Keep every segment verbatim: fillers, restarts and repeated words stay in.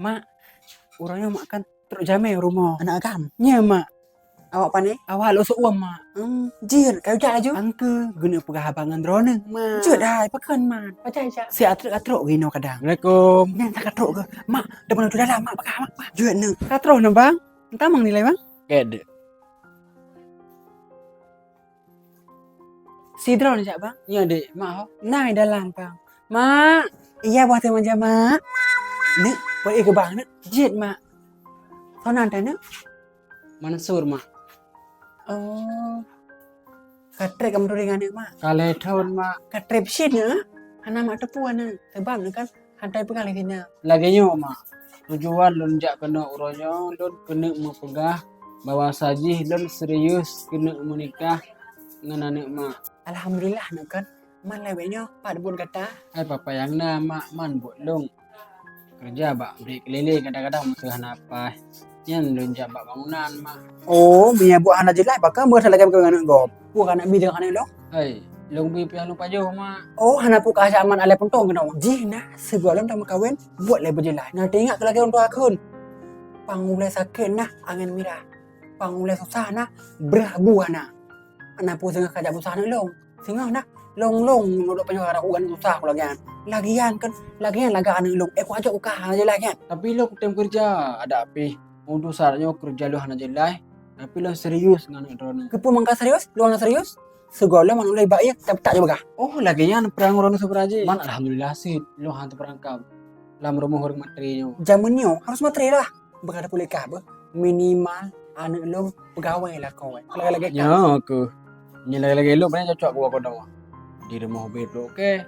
Mak, uroe nyoe mak kan trok jamé rumoh. Aneuk agam? Nyoe, Mak. Awak pane? Awak lôn seuuem, Mak. Hmm, jeuet, ka ujak laju. Angke, geuneuk peugah haba ngon droeneuh, Mak. Jeuet hai, pakon, Mak? Pajai jak. Si atrok-atrok geuh inoe kadang. Assalamualaikum. Nyan ka trok geuh. Mak, depan tu dalam, Mak, peugah, Mak, peugah. Jeuet, Neuk. Ka troh, Neuk, Bang? Entah mang nilai, Bang? Kèe dek. Sidroe jak, Bang? Nyoe, Dek. Mak ho? Nai dalam, Bang. Mak! Iya, Bang, teuma jak, Mak. Neuk, peue keu Bang, Neuk? Jeuet, Mak. Soe nan teuh, Neuk? Mansur, Mak. Oh. Ka trép kamoe turi ngon aneuk, Mak? Ka lhèe thôn, Mak. Ka trép cit, Neuk? Hana mak teupeue, Neuk. Sabab, Neuk, kan hantai peugah lagèe nyan. Lagèe nyoe, Mak. Tujuan lôn jak keunoe uroe nyoe, lôn keuneuk meupeugah bahwa sajih lôn serius keuneuk meunikah ngon aneuk Mak. Alhamdulillah, Neuk, kan. Man lé bèk nyoe, pat buet gata? Hai papa nyang na, Mak, man buet lôn. Keureuja bak pabrik keulileng, kadang-kadang meuteun hana paih. Nyan lôn jak bak bangunan, Mak. Oh, meunyo buet hana jeulaih, pakon beuet lagèe ngon aneuk gob? Peue aneuk bi deungon aneuk lôn? Hai, lôn bi piah lôn pajoh, Mak. Oh, hana peue ka jak man alèh puntông keunoe. Jih na, sigohlom tameukawen, buet lé beujeulaih. Na teuingat keu lagèe ureueng tuha kheun. Pang ulèe sakét na angén mirah. Pang ulèe susah na breuh bu hana. Hana peue singoh ka jak susah aneuk lôn. Singoh na lôn-lôn nyoe duek panyang rara kugan susah ku lagèe nyan. Lagèe nyan kan, lagèe nyan lagak aneuk lôn. Eh, ku ajok ku kah hana jeulaih nyan. Tapi lôn kutem keureuja, adak pih. Untuk syarat nyoe keureuja lôn hana jeulaih, tapi lôn serius ngon aneuk droeneuh. Keupeue mangka serius? Lôn hana serius? Sigohlom aneuk lôn bak ie, tapi tak jeuet peugah. Oh, lagèe nyan peurang droeneuh seubeunaja. Man alhamdulillah cit, lôn hana teupeurangkap lam rumoh ureueng matre nyoe. Jameun nyoe harus matre lah. Beuka teupuléh kah beuh, minimal aneuk lôn peugawée lakoe. Lagée-lagée kah. Nyoe keuh. Nyoe lagée-lagée lôn paléng cocok keu keunoe. Di rumoh ubé trok keu.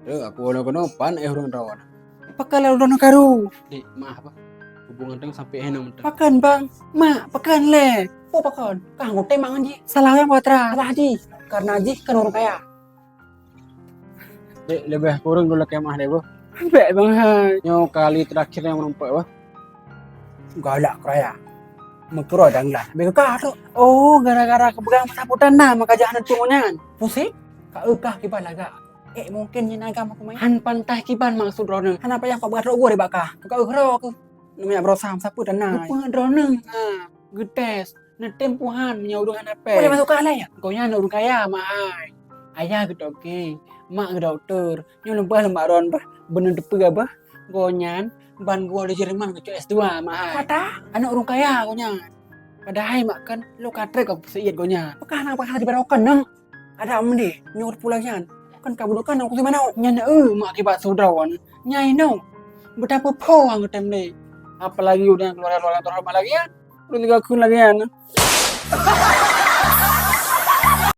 Trok aku keunoe-keunoe pan éh ureueng droe. Pakon lôn droeneuh karu? Dik, maaf bah. Hubungan tanyoe sampai hinoe mantong. Pakon bang? Mak, pakon lé? Peue pakon? Kah ngutém mak ngon jih. Salah nyang patra. Salah jih. Karena jih kan ureueng kaya. Dek, leubeh kureueng dua lakée meuah deh, boh. Bèk, bang, hai. Nyoe kali terakhir nyang meurumpok, boh. Galak keuraya. Meukeuroi dan glah. Bèk kah tu. Oh, gara-gara keupeugah meusapeue tanah maka jak hana tueng nyan. Pusing? Ka eu kah kiban lagak. Eh, mungkin nyan agam aku main. Han pantas kiban maksud droeneuh. Hana payah kau beugatrok gua deh bak kah. Ka eu keurok aku. Namanya berusaha meusapeue tanah. Lupa droeneuh. Ha, geutes. Neutem puhan meunyoe ureueng hana péng. Boleh masuk ke alai ya? Gobnyan ureueng kaya, mak ai. Ayah geutoke, mak geudoktor. Nyoe leubeh lom mak ron bah, beuneuteupeu bah. Gobnyan ban geuwoe di Jerman geucok S dua, mak ai. Kata? Aneuk ureueng kaya gobnyan. Padahai mak kan lo ka trép ka seuiet gobnyan. Peukah na peukah di barokan nang. Ada mendeh, nyoe pula nyan. Kan ka bunoe kan aku si manok. Nyan eu mak kiban sudon. Nyai no. Betapa po anggota mendeh. Apalagi udah keluarga-keluarga terhormat lagi ya. Ulôn teuga kheun lagée nyan.